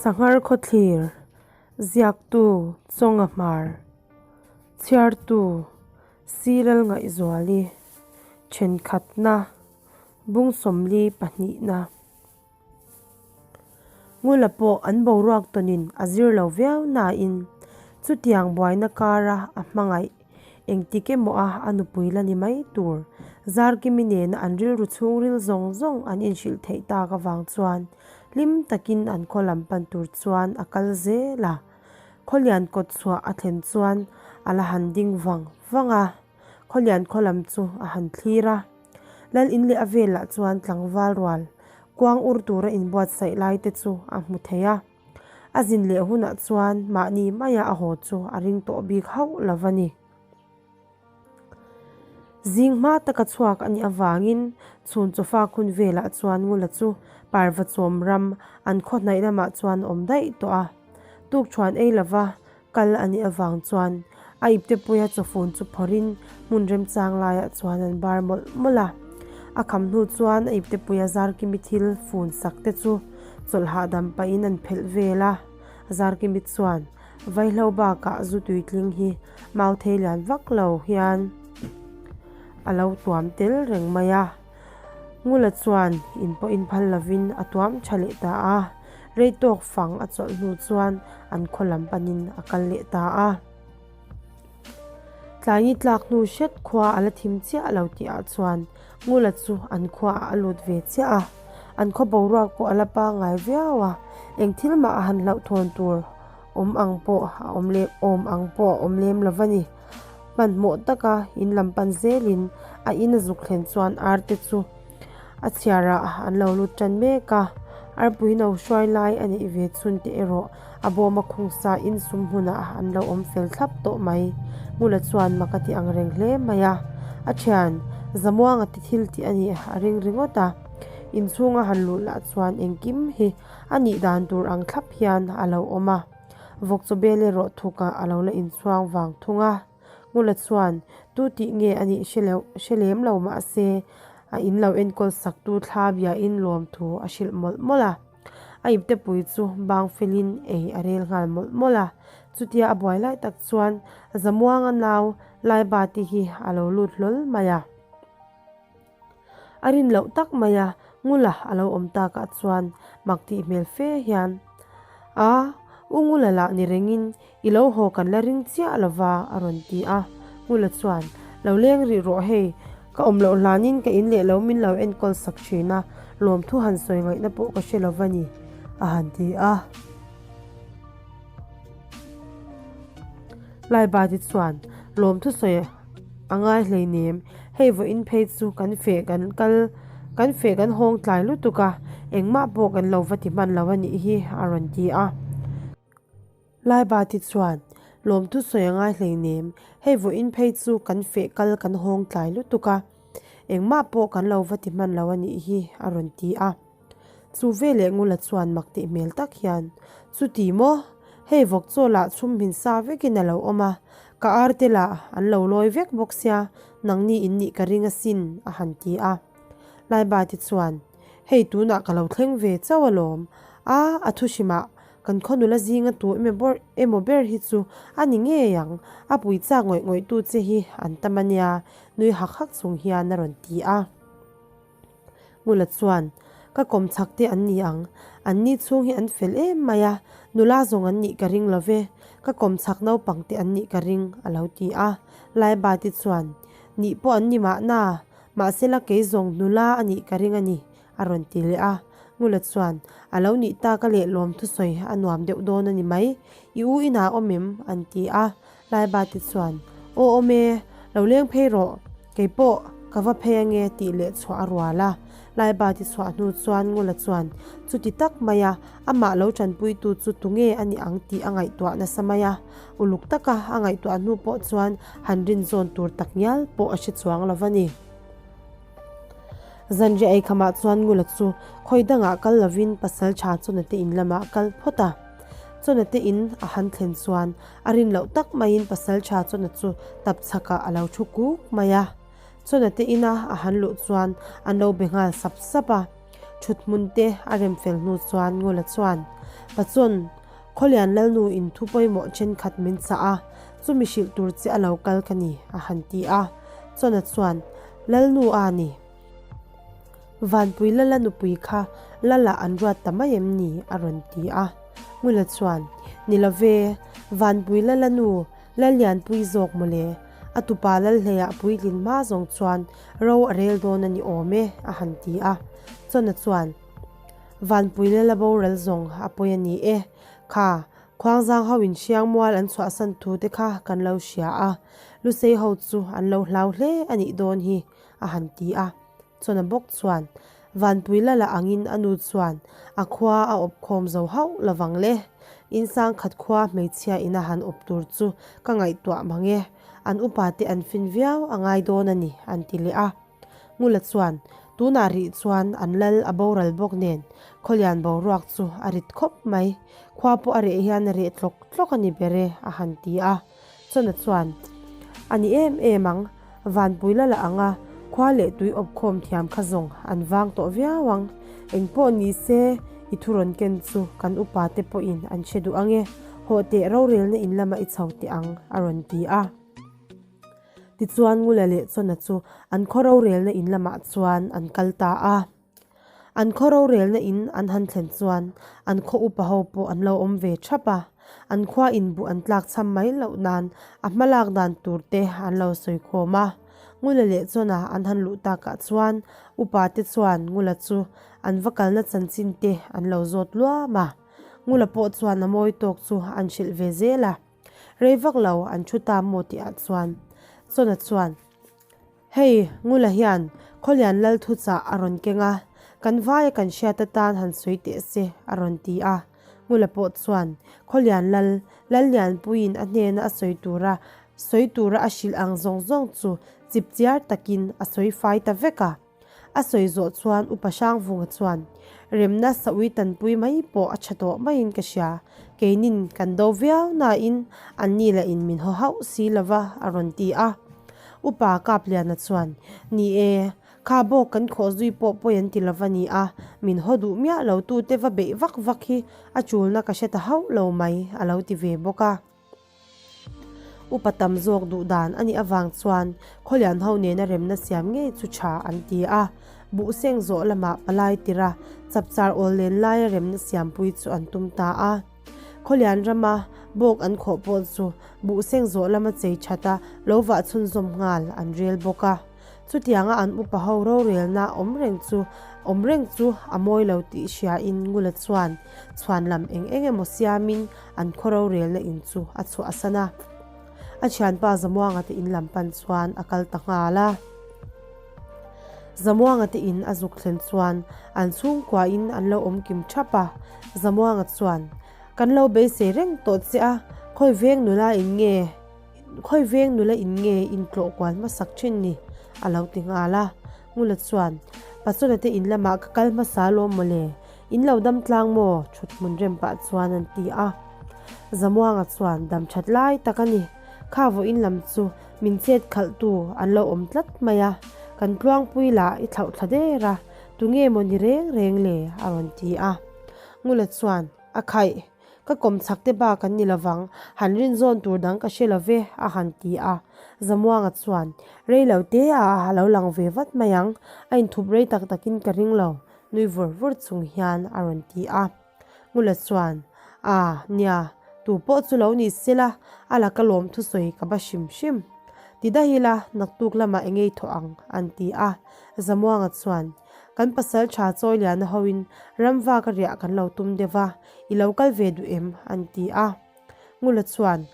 Sanghar khawthlir, Ziaktu, Chawnga Hmar, Chhiartu, Silal Ngaihzuali, Thenkhatna, Bung 42 na. Ngula pawh an boruak tawnin a zir lo viau nain chutiang buaina kara a hmangaih engtik emaw a a nupui la ni mai tur Zarkimi nena an rilru chhungril zawng zawng an inhrilh theih tak avang chuan hlim takin an khaw lam pan tur chuan a kal zel a. Khawlian kawt chhuah a thlen chuan a la han ding vang vang a, Khawlian khaw lam chu a han thlir a. Lal in leh a velah chuan tlangval rual kuang ur tura inbuatsaih lai te chu a hmu thei a. A zin leh hunah chuan mahni maia a haw chu a ring tawh bik hauh lo va ni. Zing hma taka chhuak a nih avangin chhun chawfa khun velah chuan Ngula chu parva chawm ram an khaw hnaih lamah chuan a awm daih tawh a. Tukṭhuan ei lova kal a nih avang chuan a ipte puia chawfun chu phawrhin hmun remchang laiah chuan an bar mawlh mawlh a. A kham hnu chuan a ipte puia Zarkimi thil fun sak te chu chawlh hahdam pahin an phelh vel a. Zarkimi chuan Vaihlo bakah zu tuitling hi mauthei lian vak lo hian a lo tuam tel reng mai a. Ngula chuan in pawh in phal lovin a tuam tha leh ta a. Rei tawk fang a chawlh hnu chuan an khaw lam panin a kal leh ta a. Tlaini tlak hnu hret khua a la thim chiah lo tih ah chuan Ngula chu an khua ah a lut ve chiah a. An khaw boruak pawh a la pangngai viau a, eng thil mah a han hlauhthawn tur awm ang pawh a awm lem awm ang pawh a awm lem lo va ni. Hmanhmawh taka in lam pan zelin a in a zuk thlen chuan ar te chu a chhiar ah an lo lut tan mek a, arpui no hruai lai a neih ve chhun te erawh a bawm a khung sa in sum hmunah an lo awm fel thlap tawh mai. Ngula chuan mak a ti ang reng hle mai a, a thian Zamuanga te thil tih a nih a ring ringawt a, inchhunga han luh lah chuan engkim hi a nih dan tur ang thlap hian a lo awm a, vawk chaw bel erawh thukah a lo la inchhuang vang thung a. Ngula chuan, Tu tih nge a nih hre lo, hre lem lo mahse, a in lo enkawl sak tu thla biain lawm thu a hrilh mawlh mawlh a. A ipte pui chu bang felin ei a rel nghal mawlh mawlh a. Chutia a buai lai tak chuan Zamuanga nau Laibati hi a lo lut hlawl mai a. A rin loh tak mai a, Ngula a lo awm takah chuan mak tih hmel fe hian, A, u Ngula lah ni rengin i lo haw kan la ring chiah lo va, a rawn ti a. Ngula chuan, Lo leng rih rawh hei, ka awm loh hlanin ka in leh lo min lo enkawl sak thin a, lawmthu han sawi ngaihna pawh ka hre lo va ni, a han ti a. Laibati chuan, Lawmthu sawi a ngai hleinem, hei vawiin phei chu kan feh kan kal kan feh kan hawng tlai lutuk a, engmah pawh kan lo va ti hman lo a nih hi a rawn ti a. Laibati chuan, Lawmthu sawi a ngai hleinem, hei vawiin phei chu kan feh kal kan hawng tlai lutuk a, engmah pawh kan lo va ti hman lo a nih hi a rawn ti a. Chu veleh Ngula chuan mak tih hmel tak hian, Chuti maw? Hei vawk chaw lah chhum hmin sa vekin a lo awm a, ka ar te lah an lo lawi vek bawk sia, nangni in nih ka ring asin, a han ti a. Laibati chuan, Hei tunah ka lo thleng ve chauh alawm, a, a thu hrimah kan khaw nula zinga tu emaw ber hi chu a ni ngei ang, a pui chak ngawih ngawih tu che hi an tam a nia, nui hak hak chung hian a rawn ti a. Ngula chuan, Ka kawm chak te an ni ang. An ni chhung hi an fel em mai a, nula zawng an nih ka ring lo ve. Ka kawm chak naupang te an nih ka ring, a lo ti a. Laibati chuan, Nih pawh an ni mahna, mahsela kei zawng nula a nih ka ring a ni, a rawn ti leh a. Ngula chuan, A lo nih tak a leh lawm thusawi a nuam deuh dawn a ni mai. I u inah awm em? an ti a. Laibati chuan, Aw awm e, lo leng phei rawh, kei pawh ka va phei ange tih leh chhuah a rual a. Laibati chhuah hnu chuan Ngula chuan chuti tak maia amah lo tanpuitu chu tunge a ni ang tih a ngaihtuah nasa mai a. Uluk taka a ngaihtuah hnu pawh chuan han rinzawn tur tak ngial pawh a hre chuang lo va ni. Zanriah eikhamah chuan Ngula chu khawi dangah kal lovin pasal tha Chawna te in lamah a kal phawt a. Chawna te in a han thlen chuan A rin loh tak maiin pasal tha Chawna chu tap chhakah a lo thu kuk mai a. Chawna te ina a han luh chuan an lo be nghal sap sap a. Thut hmun te a rem fel hnu chuan Ngula chuan. Pachuan, Khawlian Lalnu in thu pawimawh thenkhat min chah a, chumi hrilh tur che a lo kal ka ni, a han ti a. Chawna chuan, Lalnu a ni. Vanpui Lala nupui kha Lala an ruat ta mai em ni? a rawn ti a. Ngula chuan, Ni lo ve, Vanpui Lala nu Lallianpui zawk mawle, a tupa Lalhleiah puitlin hma zawng chuan ro a rel dawn a ni awm e, a han ti a. Chawna chuan, Vanpui Lala boral zawng a pawi a ni e, kha Khuangzang ho in Hriangmual an chhuahsan thu te kha kan lo hria a, Lusei ho chu an lo hlau hle a nih dawn hi, a han ti a. Chawna bawk chuan Vanpui Lala angin a nu chuan a khua a awp khawm zo hauh lovang le. Insangkhat khua hmeichhia ina han awp tur chu ka ngaihtuah mang e, an upa te an fin viau a ngai dawn a ni, an ti leh a. Ngula chuan tunah rih chuan an lal a boral bawk nen khawlian boruak chu a rit khawp mai, khua pawh a reh hian a reh tlawk tlawk a ni ber e, a han ti a. Chawna chuan, A ni em em ang, Vanpui la la ang a, khua leh tui awpkhawm thiam kha zawng an vang tawh viau ang. Engpawh ni se, i thu rawn ken chu kan upa te pawhin an hre duh ang e, hawh teh rorelna in lama i chho teh ang, a rawn ti a. Tichuan Ngula leh Chawna chu an khaw rorelna in lamah chuan an kal ta a. An khaw rorelna in an han thlen chuan an khaw upa ho pawh an lo awm ve thap a, an khua in buh an tlak chham mai loh nan a hma lak dan tur te an lo sawi khawm a. Ngula leh Chawna an han luh takah chuan upa te chuan Ngula chu an va kalna chanchin te an lo zawt luam a. Ngula pawh chuan a mawi tawk chu an hrilh ve zel a. Rei vak lo an thu ta maw tih ah chuan Chawna chuan, Hei, Ngula hian Khawlian Lal thuchah a rawn keng a, kan vaia kan hriat atan han sawi teh se, a rawn ti a. Ngula pawh chuan Khawlian Lal, Lallianpuiin a hnena a sawi tura sawi tura a hrilh ang zawng zawng chu chipchiar takin a sawi fai ta vek a. A sawi zawh chuan Upa Hrangvunga chuan, Remna saui tanpui mai pawh a tha tawh maiin ka hria, keinin kan do viau nain anni lahin min haw hauh si lova, a rawn ti a. Upa Kapliana chuan, Ni e, kha bawk kan khawh zui pawh pawi an ti lova ni a, min haw duh miah lo tute va beih vak vak hi a chulna ka hre ta hauh lo mai, a lo ti ve bawk a. Upa tam zawk duh dan a nih avang chuan Khawlian ho nena remna siam ngei chu tha an ti a, buh seng zawh lamah palai tira chapchar awl len laia remna siampui chu an tum ta a. Khawlian rama bawk an khawh pawh chu buh seng zawh lama chei that a lo vah chhunzawm nghal an rel bawk a. Chutianga an upa ho rorelna awm reng chu awm reng chu a mawi lo tih hriain Ngula chuan chhuan lam eng eng emaw siamin an khaw rorelna in chu a chhuahsan a. A thianpa Zamuanga te in lam pan chuan a kal ta nghal a. Zamuanga te in a zuk thlen chuan an chhungkuain an lo awm kim thap a. Zamuanga chuan, Kan lo beisei reng tawh che a, khawi veng nula in nge? Khawi veng nula in nge in tlawh kual hmasak thin ni? a lo ti nghal a. Ngula chuan, Pasawna te in lamah ka kal hmasa alawm mawle, in lo dam tlang maw? Thut hmun rem pah chuan an ti a. Zamuanga chuan, Dam that lai tak a ni, kha vawiin lam chu min chet khalh tu an lo awm tlat mai a, kan tluangpui lah i thlauh thla der a, tunge maw ni reng reng le? a rawn ti a. Ngula chuan, A khaih! Ka kawm chak te bak an ni lovang, han rin zawn tur dang ka hre lo ve, a han ti a. Zamuanga chuan, Rei lo te a, a lo lang ve vat mai ang, a inthup rei tak takin ka ring lo, nui vur vur chung hian a rawn ti a. Ngula chuan, A, nia, tu pawh chu lo ni sela, a laka lawm thusawi ka ba hrim hrim. Ti dahila, naktuk lamah engei thawh ang, an ti a. Zamuanga chuan, Kan pasal tha chawi liana hoin ramvak a riah kan lo tum deuh va, i lo kal ve duh em? an ti a. Ngula chuan,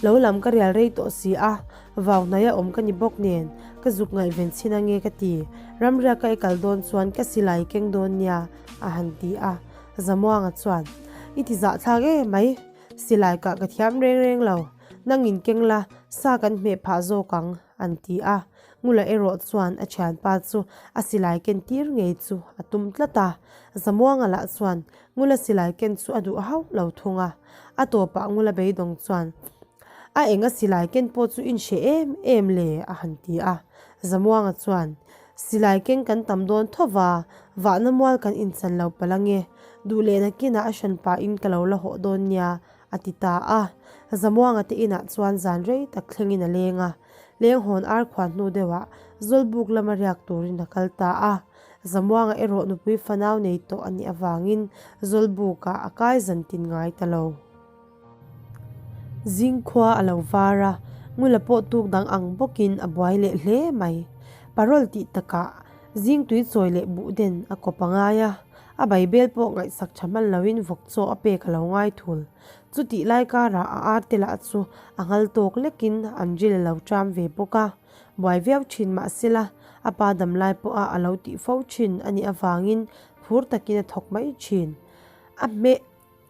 Lo lam ka rial rei tawh si a, vau hnaia awm ka ni bawk nen, ka zuk ngaihven chhin ange ka ti. Ramriak ka i kal dawn chuan ka silai keng dawn nia, a han ti a. Zamuanga chuan, I ti zahthlak e mai, silai kah ka thiam reng reng lo, nangin keng la, sa kan hmeh phah zawk ang, an ti a. Ngula erawh chuan a thianpa chu a silai ken tir ngei chu a tum tlat a. Zamuanga lah chuan Ngula silai ken chu a duh hauh lo thung a. A tawpah Ngula beidawng chuan, A enga silai ken pawh chu in hre em em le? a han ti a. Zamuanga chuan, Silai keng kan tam dawn tho va, vahna mual kan inchan lo palh ange. Duh leh nakinah a hran pahin ka lo la hawh dawn nia, a ti ta a. Zamuanga te inah chuan zan rei tak thlengin a leng a. Lenghawn ar khuan hnu deuhah Zawlbuk lama riak turin a kal ta a. Zamuanga erawh nupui fanau nei tawh a nih avangin Zawlbukah a kai zan tin ngai ta lo. Zingkhua a lo var a, Ngula pawh tuk dang ang bawkin a buai leh hle mai. Parol tih takah zingtui chawi leh buh den a kawp a ngai a, a baibel pawh ngaihsak tha hman loin vawk chaw a pek a lo ngai thul. Chutih lai karah a arte lah chu a ngal tawk lekin an ril a lo ṭam ve bawk a, buai viau ṭhin mah sela a pa damlai pawha a lo tih fo ṭhin a nih avangin phur takin a thawk mai ṭhin. A hmeh.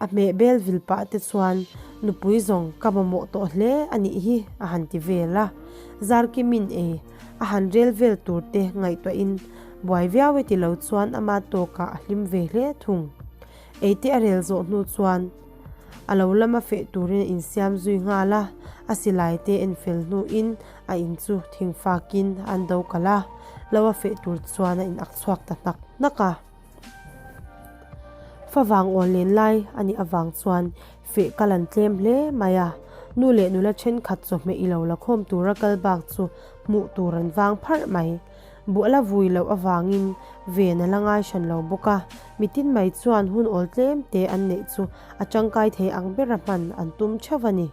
A hmeh bel vil pah te chuan nupui zawng ka mamawh tawh hle a nih hi a han ti vel a. Zarkimin ei a han rel vel tur te ngaihtuahin buai viau e ti lo chuan ama tawkah a hlim ve hle thung. Ei te a rel zawh hnu chuan a lo lama feh turin a insiam zui nghal a, a silai te en fel hnuin a in chu thingfakin an do kalh a, lo a feh tur chuan a in-ak chhuak ta hnak hnak a. Favang aw len lai a nih avang chuan feh kal an tlem hle mai a, nu leh nula thenkhat chawhmeh i lo la khawm tura kal bak chu hmuh tur an vang pharh mai. Buh a la vui loh avangin ven a la ngai hran lo bawk a, mitin mai chuan hun awl tlem te an neih chu a tangkai thei ang bera hman an tum theuh a ni.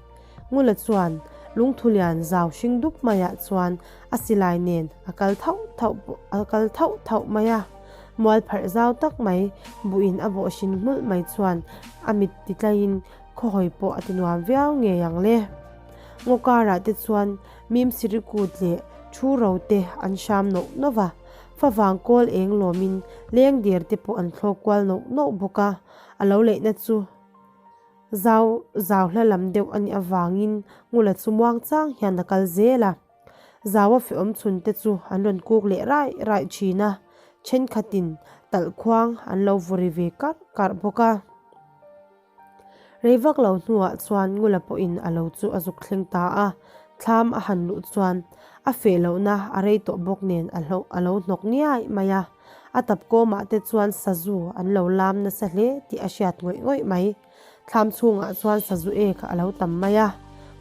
Ngula chuan lungthu lian zau hring dup maiah chuan a silai nen a kal thauh thauh a kal thauh thauh mai a. Mual pharh zau tak mai buhin a bawh hrin hmulh mai chuan a mit ti tlaiin khawhawi pawh a ti nuam viau ngei ang le. Ngaw karah te chuan mim sirikut leh thu ro te an hram nawh nawh va, favang kawl eng lawmin leng der te pawh an thlawk kual nawh nawh bawk a, a lo leihna chu zau zau hla lam deuh a nih avangin Ngula chu muang chang hian a kal zel a. Zaua fe awm chhun te chu an rawn kuk leh raih raih thin a, thenkhatin talh khuang an lo vawri ve karh karh bawk a. Rei vak lo hnuah chuan Ngula pawhin a lo chu a zuk thleng ta a, thlam a han luh chuan a feh lohna a rei tawh bawk nen a hloh a lo hnawk ngiai mai a, a tap kawmah te chuan sazu an lo lam nasa hle tih a hriat ngawih ngawih mai. Thlam chhungah chuan sazu ek a lo tam mai a,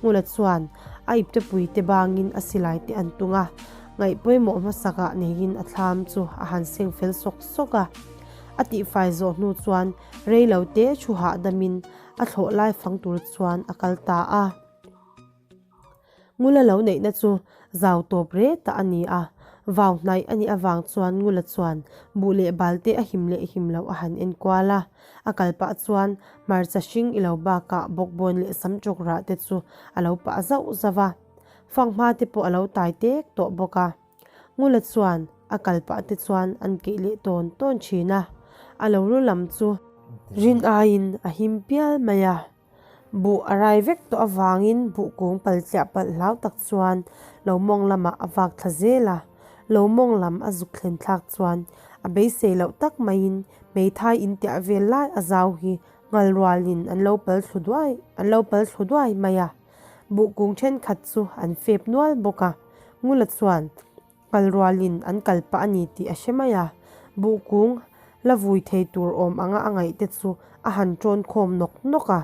Ngula chuan a iptepui te bangin a silai te an tung a, ngaih pawimawh hmasakah neiin a thlam chu a han seng fel sawk sawk a. A tihfai zawh hnu chuan rei lo te thu hahdamin a thlawh lai fang tur chuan a kal ta a. Ngula lo neihna chu zau tawp re ta a ni a, vau hnaih a nih avang chuan Ngula chuan buh leh bal te a him leh him loh a han en kual a. A kal pah chuan hmarcha hring i lo bakah bawkbawn leh sam chawk rah te chu a lo pah zauh zauh a. Fanghma te pawh a lo tai tek tawh bawk a. Ngula chuan a kal pah te chuan an keih leh tawn tawn thin a. A lo lu lam chu rin aiin a him pial mai a. Buh a rai vek tawh avangin buh kung pal tliah palh hlau tak chuan lo mawng lamah a vak thla zel a, lo mawng lam a zuk thlen thlak chuan a beisei loh tak maiin hmeithai in tiah vel lai a zau hi nghal rualin an lo pal thlu duai an lo pal thlu duai mai a. Buh kung thenkhat chu an fep nual bawk a, Ngula chuan Kal rualin an kal pah a ni tih a hre mai a, buh kung la vui thei tur awm anga a ngaih te chu a han ṭawn khawm nawk nawk a.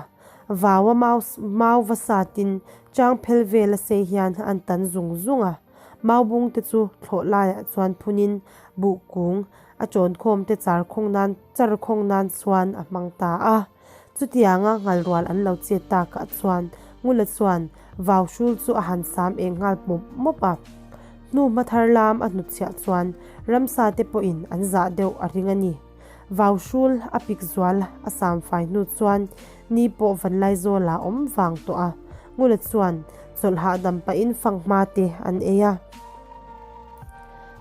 Vaua mau mau va satin chang phel vel a sei hian an tan zung zung a, mau bung te chu thlawh laiah chuan phunin buh kung a ṭawn khawm te char khawng nan char khawng nan chuan a hmang ta a. Chutianga nghalrual an lo chet takah chuan Ngula chuan vau hrul chu a han sam eng nghal mawp mawp a. Hnu hma thar lam a hnutchhiah chuan ramsa te pawhin an zah deuh a ring a ni. Vau hrul a pik zual a sam fai hnu chuan ni pawh Vanlaizawla awm vang tawh a. Ngula chuan chawlh hahdam pahin fanghma te an ei a.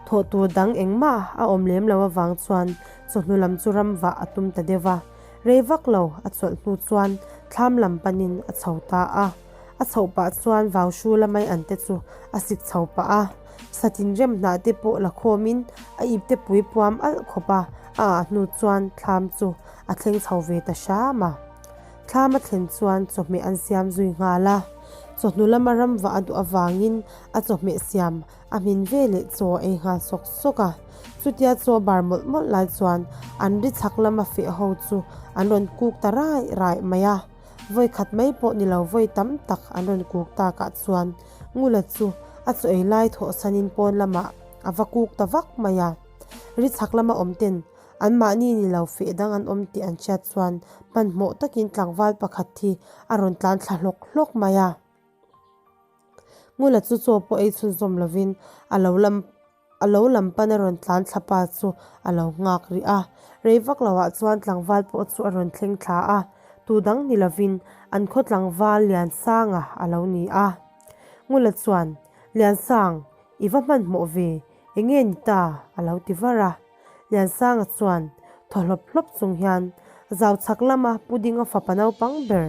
Thawh tur dang engmah a awm lem lo avang chuan chawhnu lam chu ramvah a tum ta deuh a. Rei vak lo a chawlh hnu chuan thlam lam panin a chho ta a. A chhoh pah chuan vau hrula mai an te chu a sik chho pah a. Satin rem hnah te pawh la khawmin a ip te pui puam alh khawp a, a ah hnu chuan thlam chu a thleng chho ve ta hram a. Thlam a thlen chuan chawhmeh an siam zui nghal a. Chawhnu lama ramvah a duh avangin a chawhmeh siam A hmin ve leh chaw a ei nghal sawk sawk a, chutia chaw bar mawlh mawlh lai chuan an ri chhak lama feh ho chu an rawn kuk ta raih raih mai a. Vawi khat mai pawh ni lo vawi tam tak an rawn kuk takah chuan Ngula chu a chaw ei lai thawhsanin pawn lamah a va kuk ta vak mai a. Ri chhak lama awm ten anmahni ni lo feh dang an awm tih an hriat chuan hmanhmawh takin tlangval pakhat hi a rawn tlan thla hlawk hlawk mai a. Ngula chu chaw pawh ei chhunzawm lovin a lo lam a lo lam pan a rawn tlan thla pa chu a lo nghak rih a. Rei vak loah chuan tlangval pawh chu a rawn thleng thla a, tu dang ni lovin an khaw tlangval Liansanga a lo ni a. Ngula chuan, Liansang, i va hmanhmawh ve, eng nge ni ta? a lo ti var a. Liansanga chuan thaw hlawp hlawp chung hian zau chhak lama pudding a fapa naupang ber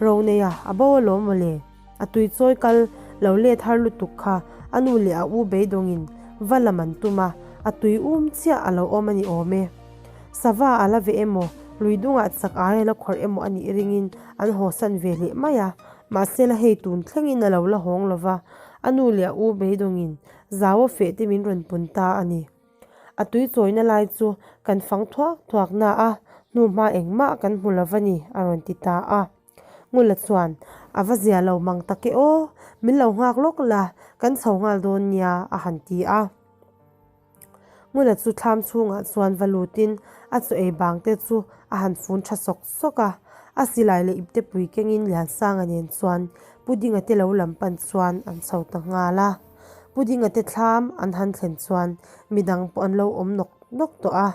ro nei a, a bo alawm mawle. A tui chawi kal lo let har lutuk kha a nu leh a u beidawngin va lam an tum a, a tui um chiah a lo awm a ni awm e. Sava a la ve emaw, lui dungah chak ai a la khawrh emaw a nih ringin an hawsan ve leh mai a, mahsela hei tun thlengin a lo la hawng lova, a nu leh a u beidawngin zau a feh te min rawn pun ta a ni. A tui chawina lai chu kan fang thuak thuak na a, hnuhma engmah kan hmu lo va ni, a rawn ti ta a. Ngula chuan, A va zia lo mang tak e aw, min lo nghak lawk la, kan chho nghal dawn nia, a han ti a. Ngula chu thlam chhungah chuan va lutin a chaw ei bang te chu a han fun tha sawk sawk a. A silai leh iptepui kengin Liansanga nen chuan Pudinga te lo lam pan chuan an chho ta nghal a. Pudinga te thlam an han thlen chuan midang pawh an lo awm nawk nawk tawh a.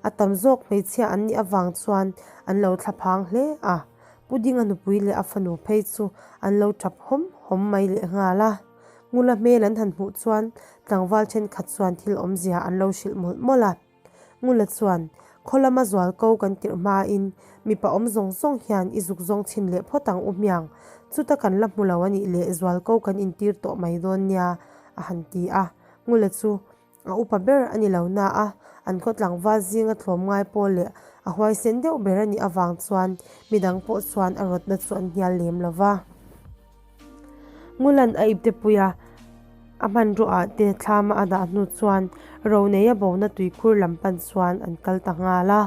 A tam zawk hmeichhia an nih avang chuan an lo thla phang hle a. Pudinga nupui leh a fanu phei chu an lo tap hawm hawm mai leh nghal a. Ngula hmel an han hmuh chuan tlangval thenkhat chuan thil awmzia an lo hrilh mawlh mawlh a. Ngula chuan, Khaw lama zual ko kan tirh hmain mipa awm zawng zawng hian i zuk zawng chhin leh phawt ang u hmiang, chuta kan la hmu lo a nih leh zual ko kan intir tawh mai dawn nia, a han ti a. Ngula chu a upa ber a ni lo na a, an khaw tlangval zinga tlawm ngai pawh leh a huaisen deuh ber a nih avang chuan midang pawh chuan a rawtna chu an hnial lem lo va. Ngulan a iptepui a, a hmanruah te thlama a dah hnu chuan Roneia bona tuikhur lam pan chuan an kal ta nghal a.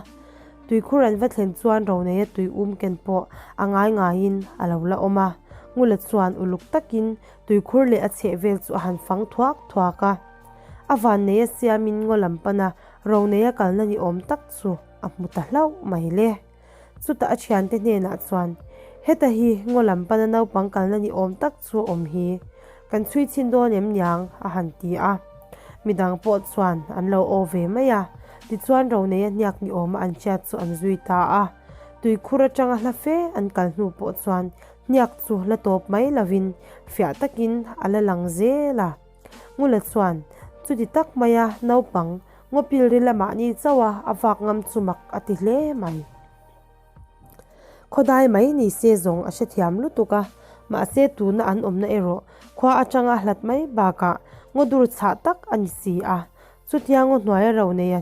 Tuikhur an va thlen chuan Roneia tui um ken pawh a ngai ngaiin a lo la awm a. Ngula chuan uluk takin tuikhur leh a chheh vel chu a han fang thuak thuak a. A vanneia siamin ngaw lam pana Roneia kalna ni awm tak chu a hmu ta hlauh mai le. Chutah a thiante hnenah chuan, Heta hi ngaw lam pana naupang kalna ni awm tak chu a awm hi. Kan chhui chhin dawn em niang? a han ti a. Midang pawh chuan an lo aw ve mai a. Tichuan Roneia hniak ni awma an hriat chu an zui ta a. Tuikhur atanga hla fe an kal hnu pawh chuan hniak chu la tawp mai lovin fiah takin a la lang zel a. Ngula chuan, Chuti tak maia naupang Ngaw pilri lamah ni chauh a, a vak ngam chu mak a ti hle mai. Khawdai mai ni se zawng a hrethiam lutuk a, mahse tuna an awmna erawh khua atanga a hlat mai bakah ngaw dur chhah tak a ni si a. Chutia ngaw hnuaia ro neia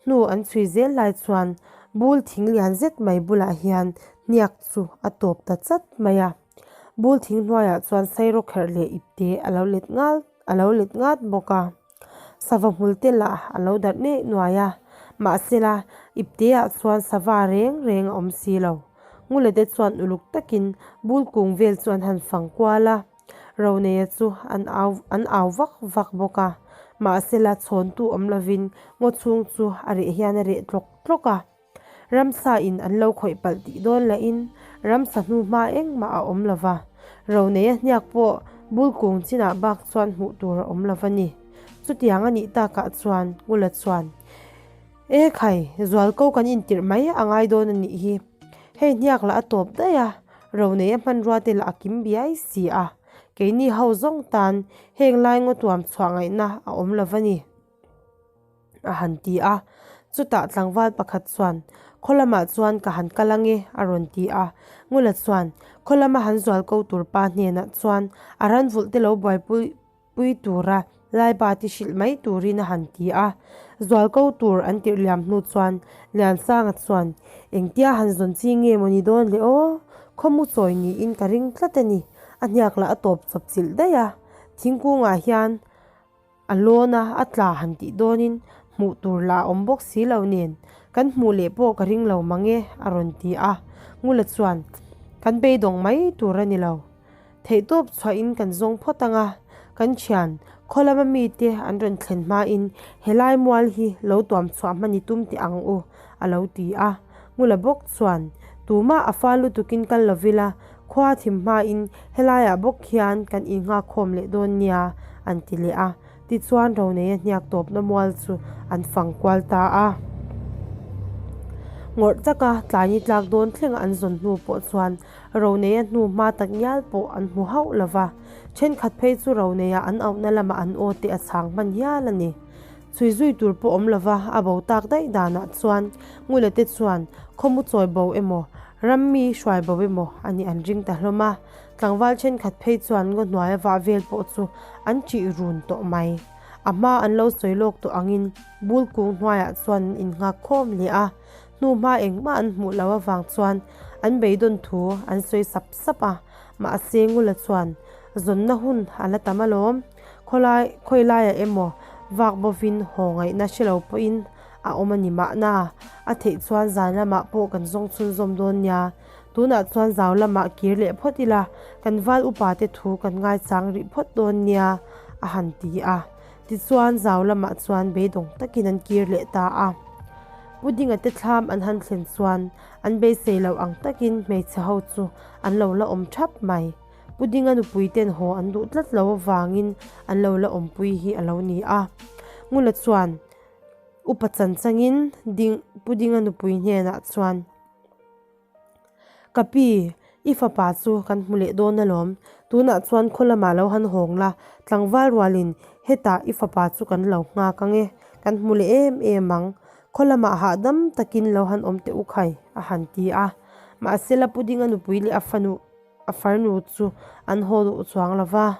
hnu an chhui zel lai chuan bul thing lian zet mai bulah hian hniak chu a tawp ta chat mai a. Bul thing hnuaiah chuan sairawkherh leh ipte a lo let ngal a lo let ngat bawk a. Sava hmul te lah a lo darh neih nuai a, mahsela ipteah chuan sava reng reng a awm si lo. Ngule te chuan uluk takin bul kung vel chu an han fang kual a, Roneia chu an au an au vak vak bawk a, mahsela chhawntu awm lovin ngaw chhung chu a reh hian a reh tlawk tlawk a. Ramsa in an lo khawih palh tih dawn lahin ramsa hnu hma engmah a awm lo va, Roneia hniak pawh bul kung chinah bak chuan hmuh tur a awm lo va ni. Chutiang a nih takah chuan Ngula chuan, E khai, zualko kan intirh mai a ngai dawn a nih hi. Hei hniak lah a tawp daih a, Roneia hmanrua te lah a kim biai si a, keini ho zawng tan heng lai ngaw tuam chhuah ngaihna a awm lo va ni. A han ti a. Chutah tlangval pakhat chuan, Khaw lamah chuan ka han kal ange, a rawn ti a. Ngula chuan, Khaw lama han zual ko tur pa hnenah chuan a ran vulh te lo buaipui pui tura Laiba ti hrilh mai turin a han ti a. Zual ko tur an tirh liam hnu chuan Liansanga chuan, Engtia han zawn chi nge maw ni dawn le aw? Khawmu chawi niin ka ring tlat a ni. A hniak lah a tawp chawp chilh daih a. Thingkungah hian A lawn a, a tla han tih dawnin Hmuh tur lah a awm bawk si lo nen, kan hmuh leh pawh ka ring lo mang e, a rawn ti a. Ngula chuan, Kan beidawng mai tur a ni lo. Theihtawp chhuahin kan zawng phawt ang a, kan thian khaw lama mite an rawn thlen hmain helai mual hi lo tuam chhuah hman i tum teh ang u, a lo ti a. Ngula bawk chuan, Tumah a fal lutukin kal lo vila, khua thim hmain helaiah bawk hian kan innghakkhawm leh dawn nia, an ti leh a. Tichuan Roneia hniak tawpna mual chu an fang kual ta a. Ngawrh taka tlaini tlak dawn thlenga an zawn hnu pawh chuan Roneia hnu hma tak ngial pawh an hmu hauh lo va. Thenkhat phei chu Roneia an auhna lamah an aw te a chhang hman hial a ni. Chhui zui tur pawh awm lo va, a bo tak daih danah chuan Ngula te chuan khawmu chawi bo emaw, rammi hruai bo emaw a nih an ring ta hlawm a. Tlangval thenkhat phei chuan ngaw hnuaia vah vel pawh chu an ṭih run tawh mai. A hma an lo sawi lawk tawh angin bul kung hnuaiah chuan an innghak khawm leh a, hnu hma engmah an hmuh loh avang chuan an beidawn thu an sawi sap sap a, mahse Ngula chuan zawnna hun a la tam alawm. Khawlai khawi laiah emaw vak bovin haw ngaihna hre lo pawhin a awm a ni mahna, a theih chuan zan lamah pawh kan zawng chhunzawm dawn nia. Tunah chuan zau lamah kir leh phawt ila, kan val upa te thu kan ngaichang rih phawt dawn nia, a han ti a. Tichuan zau lamah chuan beidawng takin an kir leh ta a. Pu Dinga te thlam an han thlen chuan an beisei loh ang takin hmeichhe ho chu an lo la awm thap mai. Pu Dinga nupui ten haw an duh tlat lo avangin an lo la awmpui hi a lo ni a. Ngula chuan upa chan changin Ding Pu Dinga nupui hnenah chuan. Ka pi, i fapa chu kan hmu leh dawn alawm. Tunah chuan khaw lamah lo han hawng la, tlangval rualin hetah i fapa chu kan lo nghak ang e, kan hmu leh em em ang. Khaw lamah hahdam takin lo han awm teh u khai, a han ti a. Mahsela Pudinga nupui leh a fanu. A farnu chu an haw duh chuang lo va,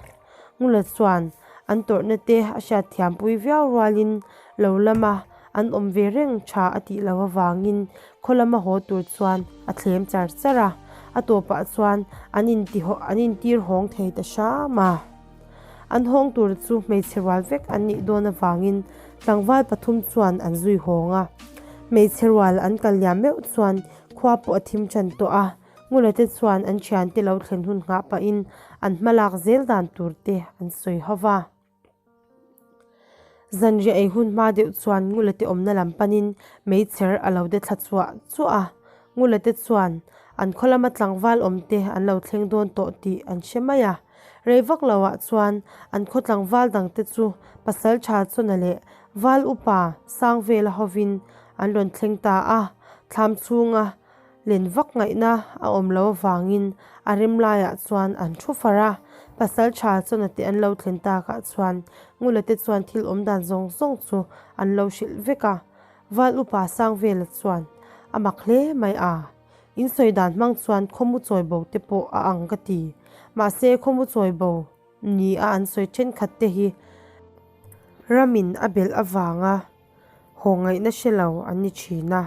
Ngula chuan an tawrhna te a hriatthiampui viau rualin lo lama an awm ve reng tha a tih loh avangin khaw lama haw tur chuan a thlem char char a, a tawpah chuan an an intir hawng thei ta hram a. An hawng tur chu hmeichhe rual vek an nih dawn avangin tlangval pathum chuan an zui hawng a, hmeichhe rual an kal liam meuh chuan khua pawh a thim tan tawh a. Ngula te chuan an thiante lo thlen hun nghah pahin an hmalak zel dan tur te an sawi ho va. Zanriah ei hun hma deuh chuan Ngula te awmna lam panin meichher a lo de thla chuah chuah a. Ngula te chuan an khaw lama tlangval awm te an lo thleng dawn tawh tih an hre mai a. Rei vak loah chuan an khaw tlangval dang te chu Pasaltha Chawna leh Val Upa Sangvela hovin an rawn thleng ta a. Thlam chhunga Len vak ngaihna a awm lo avangin a rem laiah chuan an thu far a, pasal tha chuan a tih an lo thlen takah chuan Ngula te chuan thil awm dan zawng zawng chu an lo hrilh vek a. Val upa Sangvela chuan a mak hle mai a, in sawi dan hmang chuan khawmu chawi bo te pawh a ang ka ti. Mahse khawmu chawi bo ni a an sawi thenkhat te hi ramin a belh avanga Haw ngaihna hre lo an ni thin a,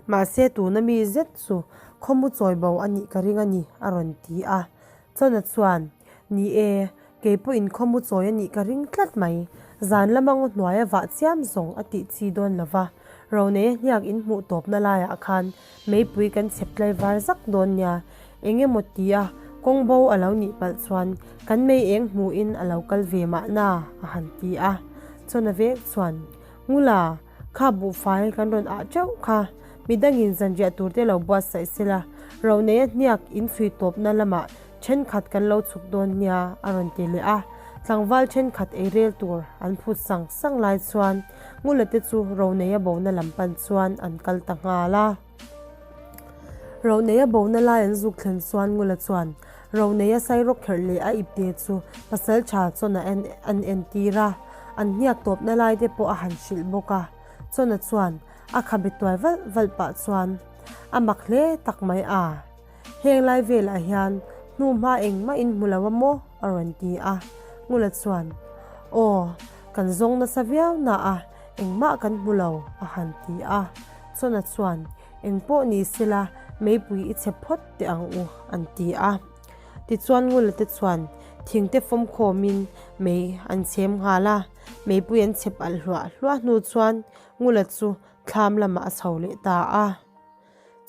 mahse tuna mi zet chu khawmu chawi bo a nih ka ring a ni, a rawn ti a. Chawna chuan, Ni e, kei pawhin khawmu chawi a nih ka ring tlat mai. Zan lama ngaw hnuaia vah chiam zawng a tih chi dawn lo va, Roneia hniak in hmuh tawpna laiah khan meipui kan chhep tlai var zak dawn nia. Eng emaw tia kawng bo a lo nih palh chuan kan mei eng hmuhin a lo kal ve mahna, a han ti a. Chawna vek chuan, Ngula, kha buhfai kan rawn ah teuh kha, midangin zanriah tur te lo buatsaih sela, Roneia hniak in chhui tawpna lamah thenkhat kan lo chhuk dawn nia a rawn ti leh a. Tlangval thenkhat ei rel tur an phut sang sang lai chuan Ngula te chu Roneia bona lam pan chuan an kal ta nghal a. Roneia bona lai an zuk thlen chuan Ngula chuan Roneia sairawk kherh leh a ipte chu pasal tha chuan a en an entir a, an hniak tawpna lai te pawh a han hrilh bawk a. Chawna chuan a khabe tuai valh valh pah chuan a mak hle tak mai a, Heng lai velah hian hnu hma engmah in hmu lo a maw? a rawn ti a. Ngula chuan, Aw, kan zawng nasa viau na a, engmah kan hmu lo, a han ti a. Chawna chuan, Eng pawh ni sela, meipui i chhe phawt teh ang u, an ti a. Tichuan Ngula te chuan Thingte fawm khawmin mei an chhem nghal a, meipui an chhep alh hluah hluah hnu chuan Ngula chu thlam lamah a chho leh ta a.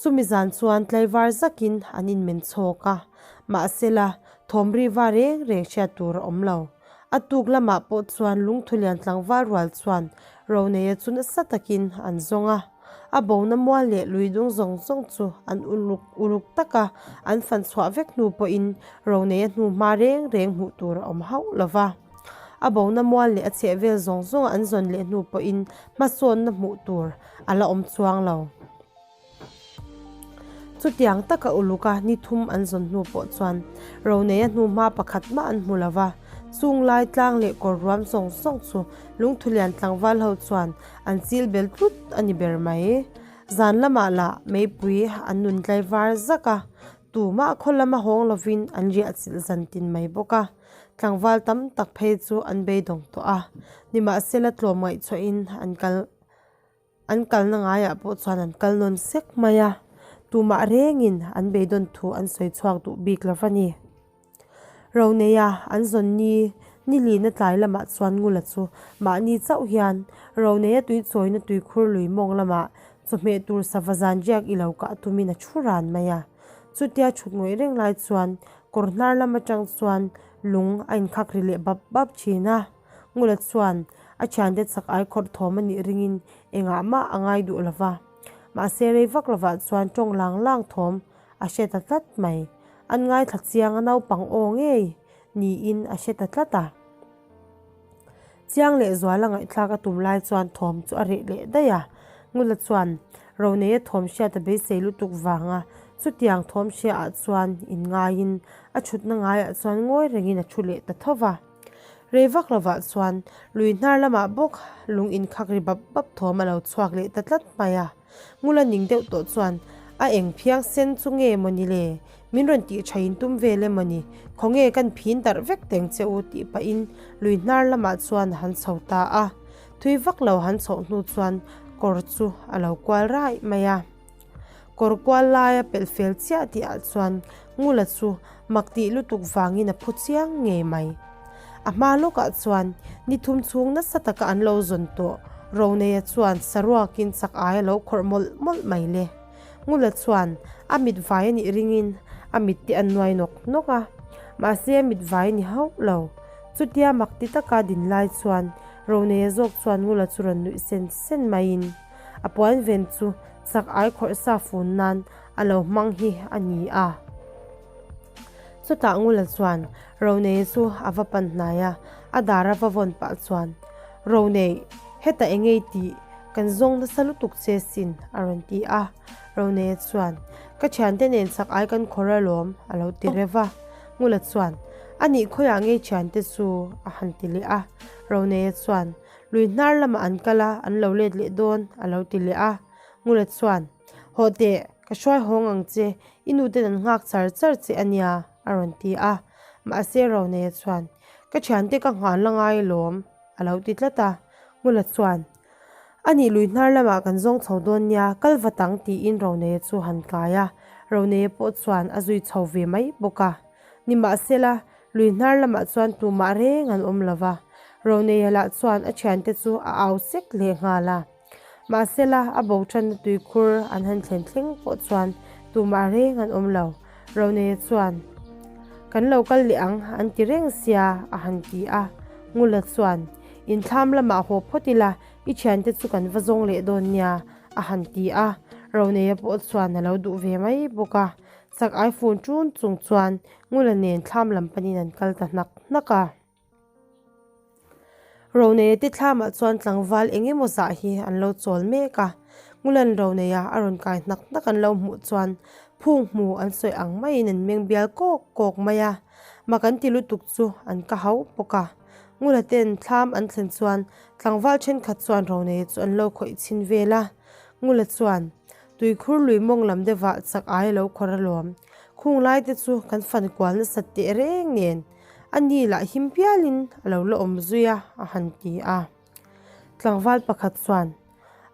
Chumi zan chuan tlaivar zakin an inmen chhawk a, mahsela thawm ri va reng reng hriat tur a awm lo. A tuk lamah pawh chuan lungthulian tlangval rual chuan Roneia chu nasa takin an zawng a. A bona mual leh lui dung zawng zawng chu an uluk uluk taka an fan chhuah vek hnu pawhin Roneia hnu hma reng reng hmuh tur a awm hauh lo va. A bona mual leh a chhehvel zawng zawnga an zawn leh hnu pawhin hmasawnna hmuh tur a la awm chuang lo. Chutiang taka uluka ni thum an zawn hnu pawh chuan Roneia hnuhma pakhat mah an hmu lo va, chung lai tlang leh kawr ruam zawng zawng chu lungthulian tlangval ho chuan an chil bel tlut a ni ber mai. Zan lamah lah meipui an nun tlai var zak a, tumah khaw lama hawng lovin an riah chilh zan tin mai bawk a, tlangval tam tak phei chu an beidawng tawh a, nimahsela tlawm ngaihchhuahin an kal. An kalna ngaiah pawh chuan an kal nawn sek mai a, tumah rengin an beidawn thu an sawi chhuak duh bik lo va ni. Roneia an zawn ni ni lina tlai lamah chuan Ngula chu mahni chauh hian Roneia tui chawina tuikhur lui mawng lamah chawhmeh tur sava zan riak i lo kah tumin a thu ran mai a. Chutia thut ngawih reng lai chuan kawr hnar lam atang chuan lung a inkhak ri leh bap bap thin a. Ngula chuan a thiante chak ai khawrh thawm a nih ringin engah mah a ngai duh lo va. Mahse rei vak lovah chuan tawng lang lang thawm a hre ta tlat mai. An ngaithla chiang a naupang aw ngei niin a hre ta tlat a. Chiang leh zuala ngaihthlak a tum lai chuan thawm chu a reh leh daih a. Ngula chuan Roneia thawm hriat a beisei lutuk vanga chutiang thawm hriaah chuan inngaiin a thutna ngaiah chuan ngawi rengin a thu leh ta tho va. Rei vak lovah chuan lui hnar lamah bawk lung inkhak ri bap bap thawm a lo chhuak leh ta tlat mai a. Ngula ning deuh tawh chuan a eng phiang sen chu nge mawni le? Min rawn tih tha in tum vel em mawni? Khawnge kan phin darh vek teng che u tih pahin lui hnar lamah chuan a han chho ta a. Thui vak lo han chhoh hnu chuan kawr chu a lo kual raih mai a. Kawr kual laia pelh fel chiah tih ah chuan Ngula chu mak tih lutuk vangin a phu chiang ngei mai. A hma lawkah chuan ni thum chhung nasa taka an lo zawn tawh Roneia chuan saruakin chak ai a lo khawrh mawlh mawlh mai le. Ngula chuan a mit vai a nih ringin a mit te a nuai nawk nawk a, mahse a mit vai a ni hauh lo. Chutia mak ti taka din lai chuan Roneia zawk chuan Ngula chu rawn nuih sen sen maiin A puan ven chu chak ai khawrh sa fun nan a lo hmang hi a ni a. Chutah Ngula chuan Ronei chu a va pan hnai a, a dar a va vawn pah chuan, Ronei, hetah eng ngei tih kan zawng nasa lutuk che sin, a rawn ti a. Ronei chuan, Ka thiante nen chak ai kan khawr alawm, a lo ti reuh a. Ngula chuan, A nih khawiah ngei thiante chu? a han ti leh a. Ronei chuan, Lui hnar lamah an kal a, an lo let leh dawn, a lo ti leh a. Ngula chuan, Hawh teh, ka hruai hawng ang che, i nu ten an nghak char char che a nia, a rawn ti a. Mahse Roneia chuan, Ka thiante ka nghah la ngai alawm, a lo ti tlat a. Ngula chuan, A nih lui hnar lamah kan zawng chho dawn nia, kal vat ang, tiin Roneia chu han kai a. Roneia pawh chuan a zui chho ve mai bawk a. Nimahsela, Lui hnar lamah chuan tumah reng an awm lo va, Roneia lah chuan a thiante chu a au sek leh nghal a. Mahsela, a bo thanna tuikhur an han thlen thleng pawh chuan tumah reng an awm lo. Roneia chuan, Kan lo kal leh ang, an ti reng sia, a han ti a. Ngula chuan, Inthlam lamah haw phawt ila, i thiante chu kan va zawng leh dawn nia, a han ti a. Roneia pawh chuan a lo duh ve mai bawk a. Chak ai fun ṭun chung chuan Ngula nen thlam lam panin an kal ta hnak hnak a. Roneia te thlamah chuan tlangval eng emaw zah hi an lo chawl mek a. Ngula'n Roneia a rawn kai hnak hnak an lo hmuh chuan phung hmu an sawi ang maiin an meng bial kawk kawk mai a. Mak an ti lutuk chu an ka hau bawk a. Ngula ten thlam an thlen chuan tlangval thenkhat chuan Roneia chu an lo khawih chhin vel a. Ngula chuan Tuikhur lui mawng lam deuhah chak ai lo khawr alawm. Khung lai te chu kan fan kual nasat teh reng nen a ni lah him pialin a lo la awm zui a, a han ti a. Tlangval pakhat chuan,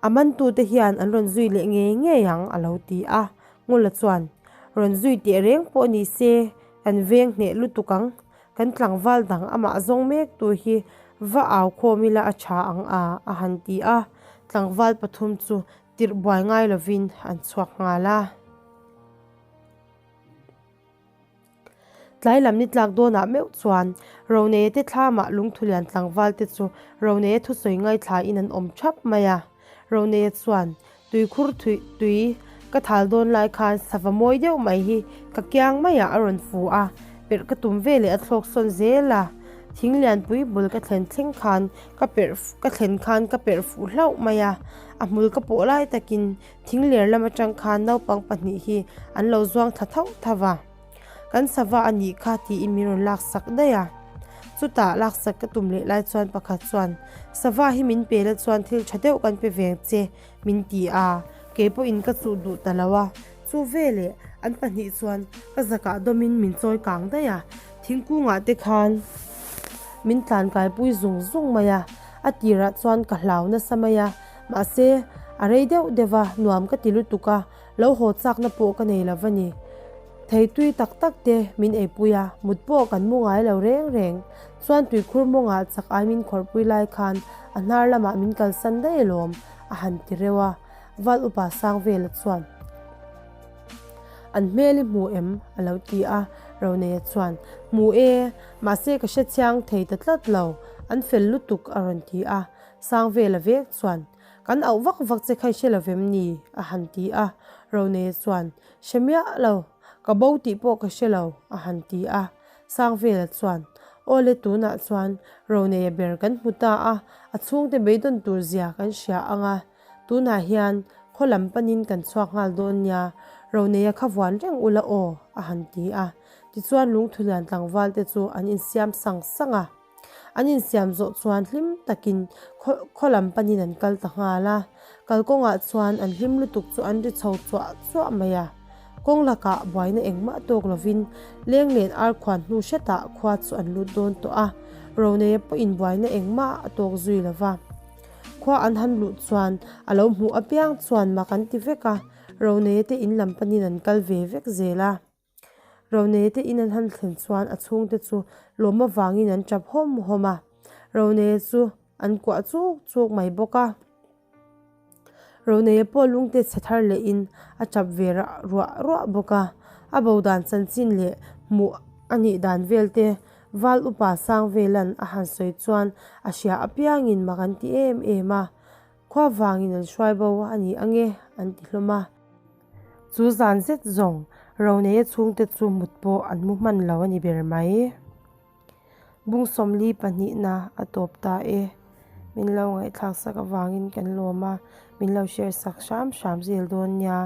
A mantute hian an rawn zui leh ngei ngei ang, a lo ti a. Ngula chuan, Rawn zui teh reng pawh ni se, kan veng hneh lutuk ang. Kan tlangval dang amah zawng mek tu hi va au khawm ila a tha ang a, a han ti a. Tlangval pathum chu tirh buai ngai lovin an chhuak nghal a. Tlai lam ni tlak dawnah meuh chuan Roneia te thlamah lungthulian tlangval te chu Roneia thusawi ngaithlain an awm thap mai a. Roneia chuan, Tuikhur thui tui ka thal dawn lai khan sava mawi deuh mai hi ka kiang maiah a rawn fu a, perh ka tum ve leh a thlawk sawn zel a. Thing lianpui bul ka thlen thleng khan ka perh ka thlen khan ka perh fuh hlauh mai a, a hmul ka pawh lai takin Thing ler lam atang khan naupang pahnih hi an lo zuang thla thauh thauh a, Kan sava a nih kha tiin min rawn laksak daih a. Chutah laksak ka tum leh lai chuan pakhat chuan, Sava hi min pe la chuan thil tha deuh kan pe veng che min ti a, kei pawhin ka chuh duh ta lo a. Chu veleh an pahnih chuan ka zakah dawmin min chawi kang daih a, thingkungah te khan min tlan kaipui zung zung mai a, a tirah chuan ka hlau nasa mai a. Mahse, a rei deuh deuh a, nuam ka ti lutuk a, lo haw chakna pawh ka nei lo va ni. Thei tui tak tak te min eipui a, mut pawh kan mu ngai lo reng reng. Chuan tuikhur mawngah chak ai min khawrhpui lai khan a hnar lamah min kalsan daih alawm, a han ti reuh a. Val upa sang vela chuan, An hmel i hmu em? a lo ti a, Roneia chuan, Hmu e, mahse ka hre chiang thei ta tlat lo, an fel lutuk a rawn ti a. Sangvela vek chuan, Kan auh vak vak che kha i hre lo vem ni? a han ti a. Roneia chuan, Hre miah lo, ka bo tih pawh ka hre lo, a han ti a. Sangvela chuan, Awle tunah chuan Roneia ber kan hmu ta a, a chhungte beidawn tur zia kan hria ang a, tunah hian khaw lam panin kan chhuak nghal dawn nia, Roneia kha vuan reng ula aw, a han ti a. Tichuan Lungthulian tlangvalte chu an insiam sang sang a. An insiam zawh chuan hlim takin khaw lam panin an kal ta nghal a, kalkawngah chuan an hlim lutuk chu an ri chho chuah chuah mai a. Kawng lakah buaina engmah tawk lovin lenglen ar khuan hnu hretah khua chu an lut dawn tawh a, Roneia pawhin buaina engmah a tawk zui lo va. Khua an han luh chuan a lo hmuh apiang chuan mak an ti vek a, Roneia te in lam panin an kal ve vek zel a. Roneia te in an han thlen chuan a chhungte chu lawm avangin an tap hawm hawm a, Roneia chu an kuah chuk chuk mai bawk a. Roneia pawh lungte chhe thar lehin a tap ve ruah ruah bawk a, a bo dan chanchin leh hmuh a nih dan vel te Val upa sang velan a han sawi chuan a hria apiangin mak an ti em em a, khua vangin an hruai bo a ni ange an ti hlawm a. Chu zan zet zawng Roneia chhungte chu mut pawh an mu hman lo a ni ber mai. Bung sawmli pahnihna a tawp ta e. Min lo ngaihthlak sak avangin kan lawm a, min lo share sak hram hram zel dawn nia.